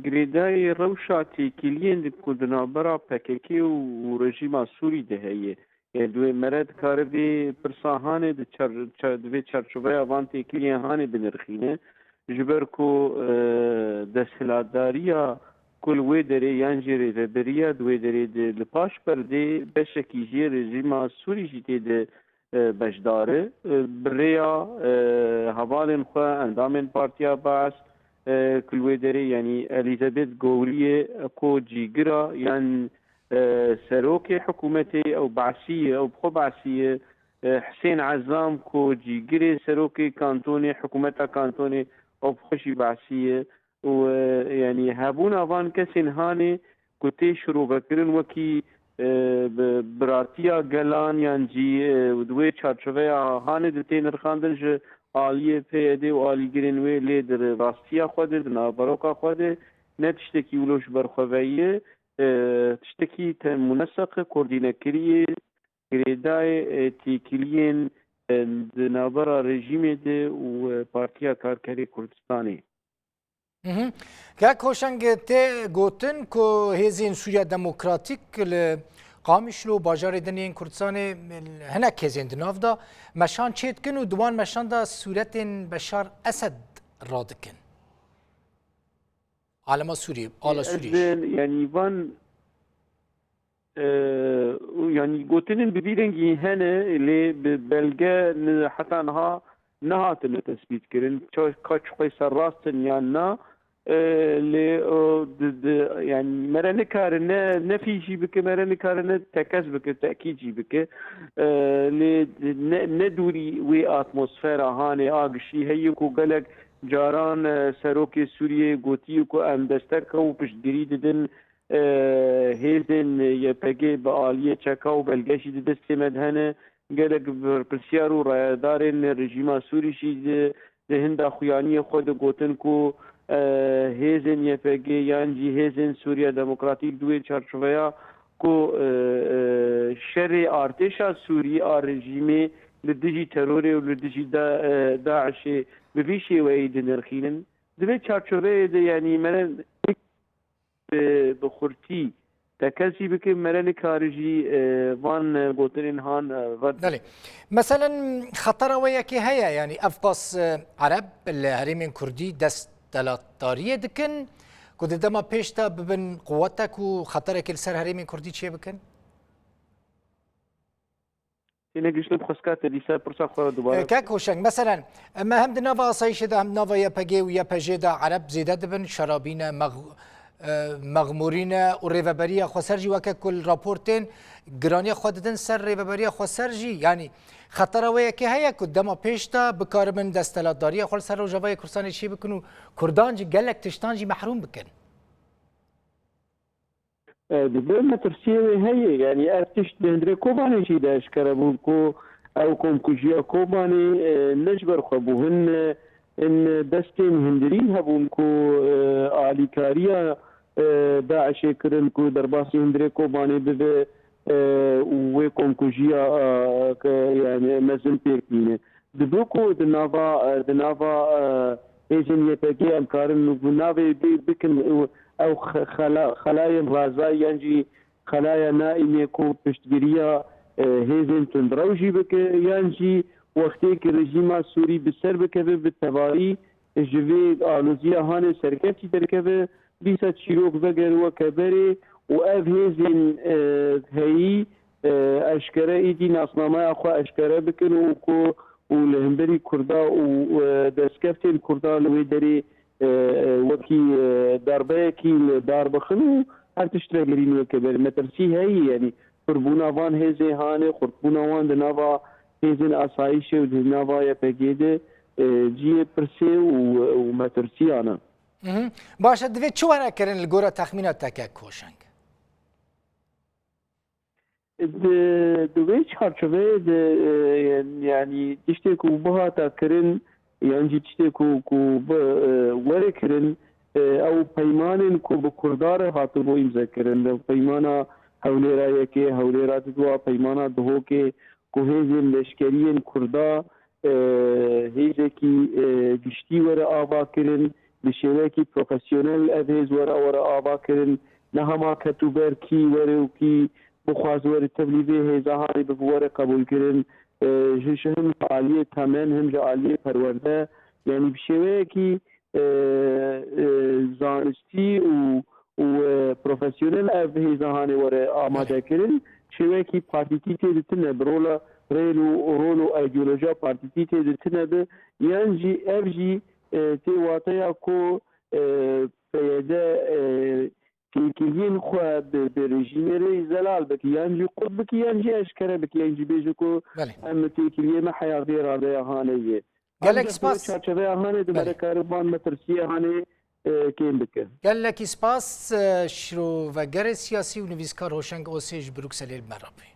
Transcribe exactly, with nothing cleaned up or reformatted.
girêdayî rewşa têkiliyên di ku di navbera P K K û rejîma Sûrî de heye. Yê di wê mere dikare vê pirsa hanê di çar-, çar-, di vê çarçoveya van têkiliyên hanê binirxîne. Ji ber ku, e, desthilatdariya ku li wê derê yan jî rêveberiya di wê derê de li paş perdê beşekî jê rejîma Sûrî jî tê de, e, beşdar e. E, bi rêya, e, hevalên xwe, endamên Partiya Baas, e, ku li wê derê, yanî Elîzabeth Gowriyê, e, ku cîgira yan, e, serokê hikûmetê ew Baasî ye, ew bi xwe Baasî ye, e, Hisên Ezam ku cîgirê serokê kantonê, hikûmeta kantonê ew bi xwe jî Baasî ye. Û, e, yanî hebûna van kesên hanê ku tê şirovekirin wekî, e, bi-, biratiya gelan yan jî, e, di wê çarçoveya hanê de tê nirxandin ji aliyê P Y D û alîgirên wê, lê di rastiya xwe de, di navberoka xwe de ne tiştekî wilo ji ber xwe ve ye, e, tiştekî te muneseq e, koordînekirî ye, girêdayê, e, têkiliyên, e, di navbera rejîmê de û, e, Partiya Karkerê Kurdistanê. Mhm. Kak Hoşeng, tê gotin ku hêzên Sûriya Demokratîk li Qamişlo, bajarê din yên Kurdistanê, hinek hêzên di nav de meşan çêdikin û di wan meşan de sûretên Beşar Esed radikin. Alema Sûrî, ala Sûrî. Ez, yanî van, e, yanî gotinên bi vî rengî hene, lê bi belge ni-, heta niha nehatine tespîtkirin. Ça-, ka çi xwe serrast in yan na, e, lê, o, di, di, yanî mere nikare ne, ne fî jî bike, mere nikare ne tekez bike, tekîd jî bike. E, lê ne, ne dûrî wê atmosfera hanê a gişî heye ku gelek caran, e, serokê Sûriyê gotiye ku em destek û piştgirî didin, e, hêzên Y P G bi aliyê çeka û belge jî di destê me de hene. Gelek berpirsiyar û rayedarên rejîma Sûrî jî di, di hinda xuyaniyê xwe de gotin ku, e, hêzên Y P G yan jî hêzên Sûriya Demokratîk di wê çarçoveya ku, e, e, şerê artêşa Sûrî a rejîmê li dijî terorê û li dijî da-, e, DAIŞê bi vî şêweyî dinirxînin. Di vê çarçoveyê de, yanî, me ne bi, bi xurtî tekez jî bike, mere nikare jî, e, van, e, gotinên han, e, red. Belê. Meselen, xetera we yekê heye, yanî ev qas, e, Ereb li herêmên Kurdî destdelatdariyê dikin ku di dema pêş de bibin quwetek û xeterekê li ser herêmên Kurdî çê bikin? Têne giştin xwestkar te dîsa pirsa xwe re dubare. E, kek Hoşeng, meselen, me hem di nava asayîşê de hem di nava Y P G û Y P J de Ereb zêde dibin, şerabî ne, mex-, e, mexmûrî ne û rêveberiya xweser jî weke ku li rapor tên giraniya xwe didin ser rêveberiya xweser jî, yanî xetera wê yekê heye ku dema pêş de bikaribin desthilatdariya xwe li ser Rojavayê Kurdistanê çê bikin û Kurdan jî gelek tiştan jî mehrûm bikin. E, dibe metirsiyê wê heye. Yanî ev tişt di hundirê Kobanê jî de eşkere bûn ku ew komkujiya Kobanê, e, ne ji ber xwe bû. Hin, e, hin destên hundirîn hebûn ku, e, alîkariya, e, DAIŞê kirin ku derbasî hundirê Kobanê bibe, e, û wê komkujiya, e, ke, yani mezin pêk bîne. Dibe ku di nava, di nava, e, hêzên Y P G em karin bi navê bi-, bikin, ew, ew xe-, xela-, xelayên razayî yan jî xelaya naîmê ku piştgiriya, e, hêzên tundrew jî bike, yan jî wextê ku rejîma Sûrî bi ser bikeve, bi tevayî ji vê aloziya hanê serkeftî derkeve, dîsa çîrok vegere weke berê û ev hêzên, e, heyî, e, eşkere êdî nasnameya xwe eşkere bikin û ku û li hemberî Kurda û, e, destkeftên Kurda li wê derê, e, e, wekî, e, darbeyekî li dar bixin û her tişt re girîn weke berê. Metirsî heye, yanî pirbûna van hêzê hanê, xurtbûna wan di nava hêzên asayîşê û di nava Y P G de, e, cihê pirsê û, û metirsiyan e. Mhm. Baş e, divê çi were kirin li gora texmîna te, kek Hoşeng? Di, di wê çarçoveyê de, e, yanî tiştê ku bihata kirin, yan jî tiştê ku, ku bi, e, were kirin, e, ew peymanên ku bi Kurda re hatibû îmze kirin, ew peymana Hewlêra yekê, Hewlêra didwa, peymana Duhokê, ku hêzên leşkeriyên Kurda, e, hêzekî, e, giştî were ava kirin, bi şêweyekî profesyonel ev hêz were were ava kirin, ne hema ketûber kî were û kî bixwaz were tevlî vê hêza hanê bi were qebûl kirin. E, ji, ji him ji aliyê temen, him ji aliyê perwerde, yanî bi şêweyekî, e, e, zanistî û, û, e, profesyonel ev hêza hanê were amade kirin. Şêweyekî partîtî tê de tune bi rola rêl û rol û îdeolojiya partîtî tê de tune de, yan jî ev jî, e, tê wateya ku, e, P Y D, e, têkiliyên xwe bi, bi rejîmê re zelal bike, yan jî qut bike, yan jî eşkere bike, yan jî bêje ku Belê. em têkiliyê me heya vê radeya hanê ye. Gelek Ancak spas. Çarçoveya hanê di Belê. Belê kare van metirsiyê hanê, e, kêm bike. Gelekî spas, e, şirovegerê siyasî û nivîskar Hoşeng Osê ji Brukselê li me re bû.